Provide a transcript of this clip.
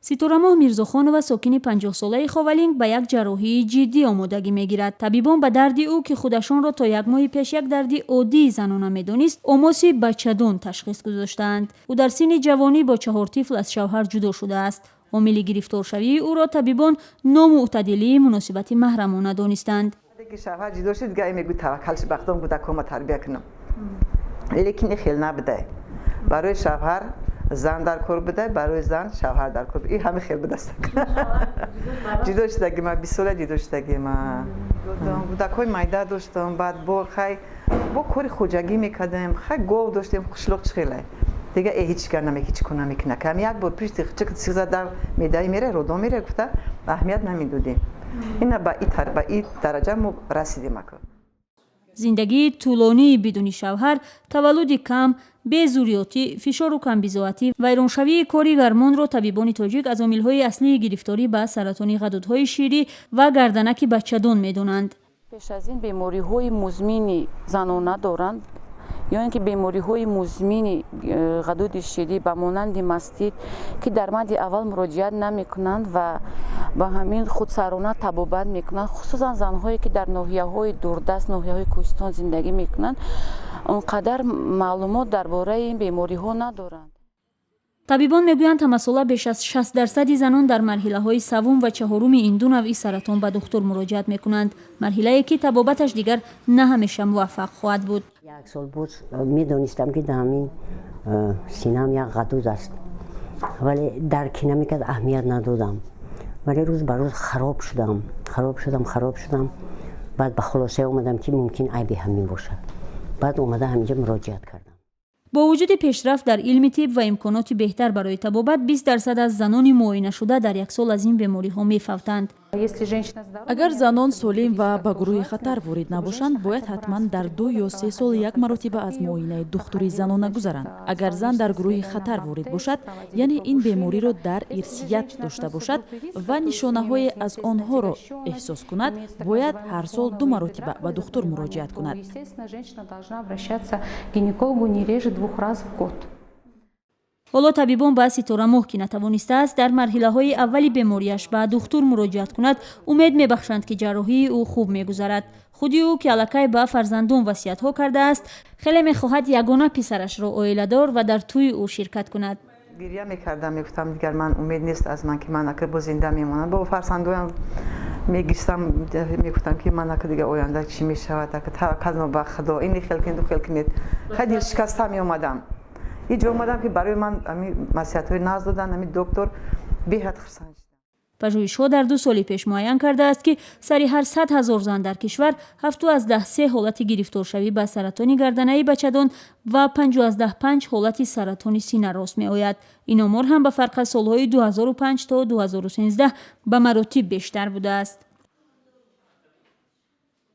Ситорамоҳ Мирзохонова, сокини 50-солаи Ховалинг, ба як ҷарроҳии ҷиддӣ омодагӣ мегирад. Табибон ба дарди ӯ, ки худашонро то як моҳи пеш як дарди оддии занона медонист, омоси бачадон ташхис гузоштаанд. Ӯ дар синни ҷавонӣ бо чаҳор тифл аз шавҳар ҷудо шудааст. Омили гирифторшавии ӯро табибон номӯътадилии муносибати маҳрамона донистанд. Ки шавҳар ҷудо шуд, дига мегӯ, таваккал ба Худо, кӯдакҳома тарбия кунам. Лекин ин хел набудай. Барои шавҳар зан дар кор буда, барои зан шавҳар дар кор. И ҳами хел будаст. Ҷудо шудагӣ ма 20 сола ҷудо шудагӣ ма. Кӯдакҳои майда доштам, баъд бо хай бо кори хоҷагӣ мекардем, хай гов доштем, қишлоқ чӣ хеле. Дига э ҳеҷ кар наме, ҳеҷ кор намекуна. Кам як бор пишти чик сиза дар медаи мере, родом мере гуфта, аҳамият намедодем. Ина ба и дараҷа мо расидем ака. Зиндагии тӯлонии бидуни шавҳар, таваллуди кам, безурётӣ, фишору камбизоатӣ, вайроншавии кори гармонро табибони тоҷик аз омилҳои аслии гирифторӣ ба саратони ғадудҳои ширӣ ва гарданаки бачадон медонанд. Пеш аз ин бемориҳои музмини занона доранд ё ин ки бемориҳои музмини ғадуди ширӣ ба монанди мастит, ки дар мадди аввал муроҷиат намекунанд ва ба ҳамин худсарона табобат мекунанд, хусусан занҳое, ки дар ноҳияҳои дурдаст, ноҳияҳои кӯҳистон зиндагӣ мекунанд, он қадар маълумот дар бораи ин бемориҳо надоранд. Табибон мегӯянд, ҳамасола беш аз 60% занон дар марҳилаҳои саввум ва чаҳоруми ин ду навъи саратон ба духтур муроҷиат мекунанд, марҳилае ки табобаташ дигар на ҳамеша муваффақ хоҳад буд. Як сол буд, медонистам, ки дар ҳамин синаам як ғадуд аст, вале дарки намекард, аҳамият надодам. Вале рӯз ба рӯз хароб шудам, хароб шудам, хароб шудам. Баъд ба хулосае омадам, ки мумкин айби ҳамин бошад. Баъд омада ҳаминҷа муроҷиат кардам. Бо вуҷуди пешрафт дар илми тиб ва имконоти беҳтар барои табобат, 20% аз занони муоинашуда дар як сол аз ин бемориҳо мефавтанд. Агар занон солим ва ба гурӯҳи хатар ворид набошанд, бояд ҳатман дар 2 ё 3 сол як маротиба аз муоинаи духтури занона гузаранд. Агар зан дар гурӯҳи хатар ворид бошад, яъне ин бемориро дар ирсият дошта бошад ва нишонаҳое аз онҳоро эҳсос кунад, бояд ҳар сол ду маротиба ба духтур муроҷиат кунад. Гинекологу не реже двух раз в год. Ҳоло табибон ба Ситорамоҳ, ки натавонистааст дар марҳилаҳои аввали бемориаш ба духтур муроҷиат кунад, умед мебахшанд, ки ҷарроҳии ӯ хуб мегузарад. Худи ӯ, ки аллакай ба фарзандон васиятҳо кардааст, хеле мехоҳад ягона писарашро оиладор ва дар тӯи ӯ ширкат кунад. Гирья мекардам, мегуфтам, дигар ман умед нест аз ман, ки ман ака боз зинда мемонам. Бо фарзандоям мегирстам, мегуфтам, ки ман ака дигар оянда чӣ мешавад, ака таваккал ба Худо, ини хел кунед, хел кунед. Хай, дилшикаста меомадам. Иҷо омадам, ки барои ман ами маслиҳатҳои нағз додан, ами доктор, беҳад хурсанд шудам. Пажӯҳишҳо дар 2 соли пеш муайян кардааст, ки сари ҳар 100 000 зан дар кишвар 7,3 ҳолати гирифторшавӣ ба саратони гарданаи бачадон ва 5,5 ҳолати саратони сина рост меояд. Ин омор ҳам ба фарқ аз солҳои 2005 то 2013 ба маротиб бештар будааст.